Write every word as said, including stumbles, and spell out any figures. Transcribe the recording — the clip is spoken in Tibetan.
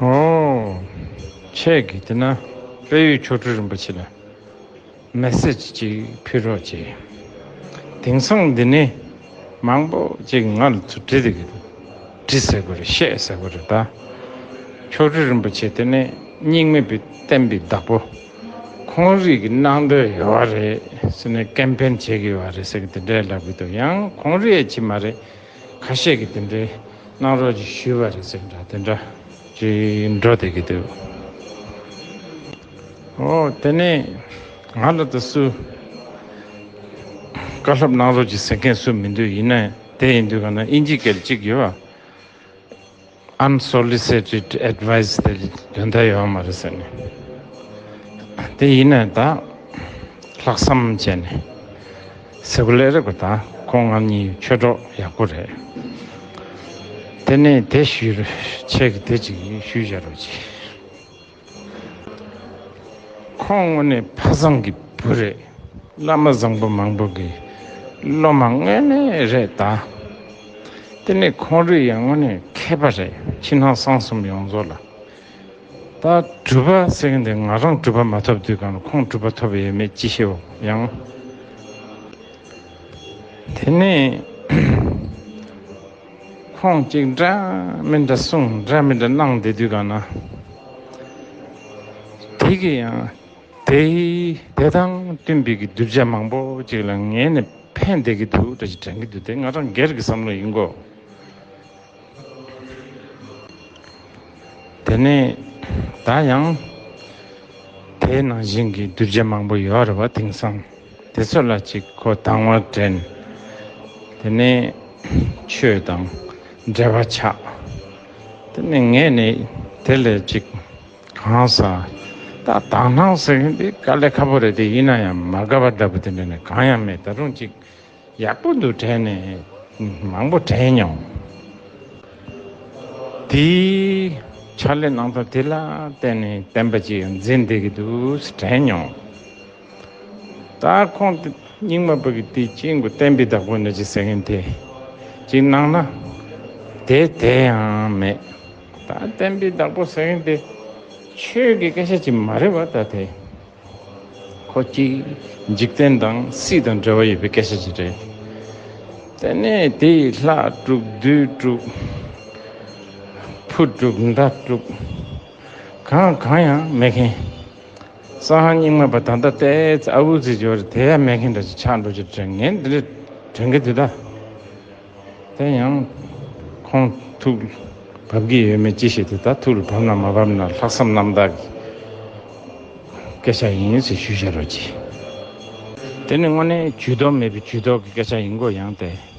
ཨོ། ཁྱེད་ཀྱིས་དེ་ན་དཔལ་ཡུལ་མཆོག་སྤྲུལ་རིན་པོ་ཆེ་ལ་མེ་སེ་ཇི་ཅིག་ཕུལ་རོགས་གྱིས། དེང་སང་འདི་ནས་མང་པོ་ཅིག་ང་ལ་ཚུར་བྲིས་བསྡད་ཀྱི་འདུག། བྲིས་ཟེར་དགོས་རེད། བཤད་ཟེར་དགོས་རེད་ད། མཆོག་སྤྲུལ་རིན་པོ་ཆེ་དེ་ནས་རྙིང་མ་པའི་བསྟན་པའི་བདག་པོ། ཁོང་རིགས་ཀྱི་གནང་འདོད་ཡོད་རེད་ཟེར་ནས་ཀེམ་པེན་བྱེད་ཀྱི་ཡོད་རེད་ཟེར་གྱི་དེ་འདྲའི་ལབ་ཀྱི་འདུག། ཡང་ཁོང་རིགས་ཡ་ཅིག་མ་རེད། ཁ་ཤས་ཀྱིས་དེ་འདྲའི་གནང་རོགས་ཅིག་ཞུས་པ་རེད་ཟེར་འདྲ་དེ་འདྲ་ཅིག་འགྲོ་བསྡད་ཀྱི་འདུག། ཨོ། དེ་ནས་ང་ལ་ད་སུ་བཀའ་སློབ་གནང་རོགས་ཅིག་ཟེར་མཁན་སུ་མི་འདུག། ཡིན་ན་དེ་ཡིན་དུས་ག་ན་ཨིན་ཇི་སྐད་གཅིག་ཡོད་པ། Unsolicited advice དེ་དོན་དག་ཡོད་མ་རེད་ཟེར་ནས། དེ་ཡིན་ན་ད་ལྷག་བསམ་བྱས་ནས་ཟེར་དགོས་ལེ་རེད་གོ། ད་ཁོང་ང་གཉིས་ཆོས་གྲོགས་ཡག་པོ་རེད། དེ་ནས་དེ་ཞུས་ཁྱེད་ཀྱིས་དེ་ཅིག་ཞུས་བཞག་རོགས་གྱིས། ཁོང་དངོས་གནས་ཕ་བཟང་གི་བུ་རེད། བླ་མ་བཟང་པོ་མང་པོ་གི་སློབ་མ་དངོས་གནས་རེད་ད། དེ་ནས་ཁོང་རིགས་ཡང་དངོས་གནས་མཁས་པ་རེད། ཕྱི་ནང་གསང་གསུམ་ཡོངས་རྫོགས་ལ། ད་གྲུབ་པ་ཟེར་མཁན་དེ་ང་རང་གྲུབ་པ་མ་ཐོབ་དུས་གང་ལ་ཁོང་གྲུབ་པ་ཐོབ་ཡོད་མེད་ཅི་ཤེས་འོ་ཡང་། དེ་ནས་ཁོང་གཅིག་འདྲ་མི་འདྲ་གསུང་འདྲ་མི་འདྲ་གནང་བསྡད་དུས་གང་ན། དེ་གི་ཡང་དེ་དེ་དང་བསྟུན་པའི་གི་གདུལ་བྱ་མང་པོ་ཅིག་ལ་ངས་ནི་ཕན་བསྡད་ཀྱི་འདུག་འདྲ་ཞིག་དྲན་གྱི་འདུག། དེ་ང་རང་སྒེར་གྱི་བསམ་བློ་ཡིན་གོ། དེ་ནས་ད་ཡང་དེ་ནང་བཞིན་གྱི་གདུལ་བྱ་མང་པོ་ཡོད་རེད་བ། དེང་སང་དེ་ཚོ་ལ་ཅིག་ཁོ་དང་བ་དྲན། དེ་ནས་ཆོས་དང་འབྲེལ་བ་ཆགས། དེ་ནས་ངས་ནི་དེ་ལས་ཅིག་གང་ཟག་ད་དག་སྣང་ཟེར་མཁན་དེ་དཀའ་ལས་ཁག་པོ་རེད་དེ། ཡིན་ན་ཡང་མ་དགའ་བ་འདྲ་པོ་དེ་འདྲ་ནི་གང་ཡང་མེད། ད་རུང་ཅིག་ཡག་པོ་འདུག་དྲན་ནས་མང་པོ་དྲན་མྱོང་། དེའི་ཕྱག་ལས་གནང་སྟངས་དེ་ལ་བརྟེན་ནས་བསྟན་པ་ཅིག་ཡང་འཛིན་བསྡད་ཀྱི་འདུག་དྲན་མྱོང་། ད་ཁོང་དེ་རྙིང་མ་པ་གི་དེ་ཅིག་གོ་བསྟན་པའི་བདག་པོ་འདྲ་ཅིག་ཟེར་མཁན་དེ་ཅིག་གནང་ན་དེ་དེ་ཡང་མེད། ད་བསྟན་པའི་བདག་པོ་ཟེར་མཁན་དེ་ཆོས་ཀྱི་སྐད་ཆ་ཅིག་མ་རེད་བ། ད་དེ་ཁོ་ཅིག་འཇིག་རྟེན་དང་སྲིད་དང་འབྲེལ་བ་ཡོད་པའི་སྐད་ཆ་ཅིག་རེད། དེ་ནས་དེ་ཡི་ལྷ་དཀྲུག་བདུད་དཀྲུག་ཕུ་དཀྲུག་མདའ་དཀྲུག་གང་གང་ཡང་མེད་མཁན། སང་ཧང་རྙིང་མ་པ་ད་ལྟ་ཏོག་ཙམ་ཨ་འུ་ཙི་འབྱོར་དེ་ཡང་མེད་མཁན་འདྲ་ཅིག་ཆགས་འགྲོ་རྒྱུ་དྲན། ངས་འདི་འདྲ་དྲན་གི་འདུག་ད། དེ་ཡང་ཁོང་ཐུགས་བབ་ཀྱི་ཡོད་མེད་ཅི་ཤེས་དེ། ད་ཐུགས་ལ་བབ་ན་མ་བབ་ན་ལྷག་བསམ་རྣམ་དག་གི་སྐད་ཆ་ཡིན་ཟེར་ཞུས་བཞག་རོགས་གྱིས། དེ་ནི་དངོས་གནས་ཇུས་གཏོགས་མེད་པའི་ཇུས་གཏོགས་ཀྱི་སྐད་ཆ་ཡིན་གོ། ཡང་དེ།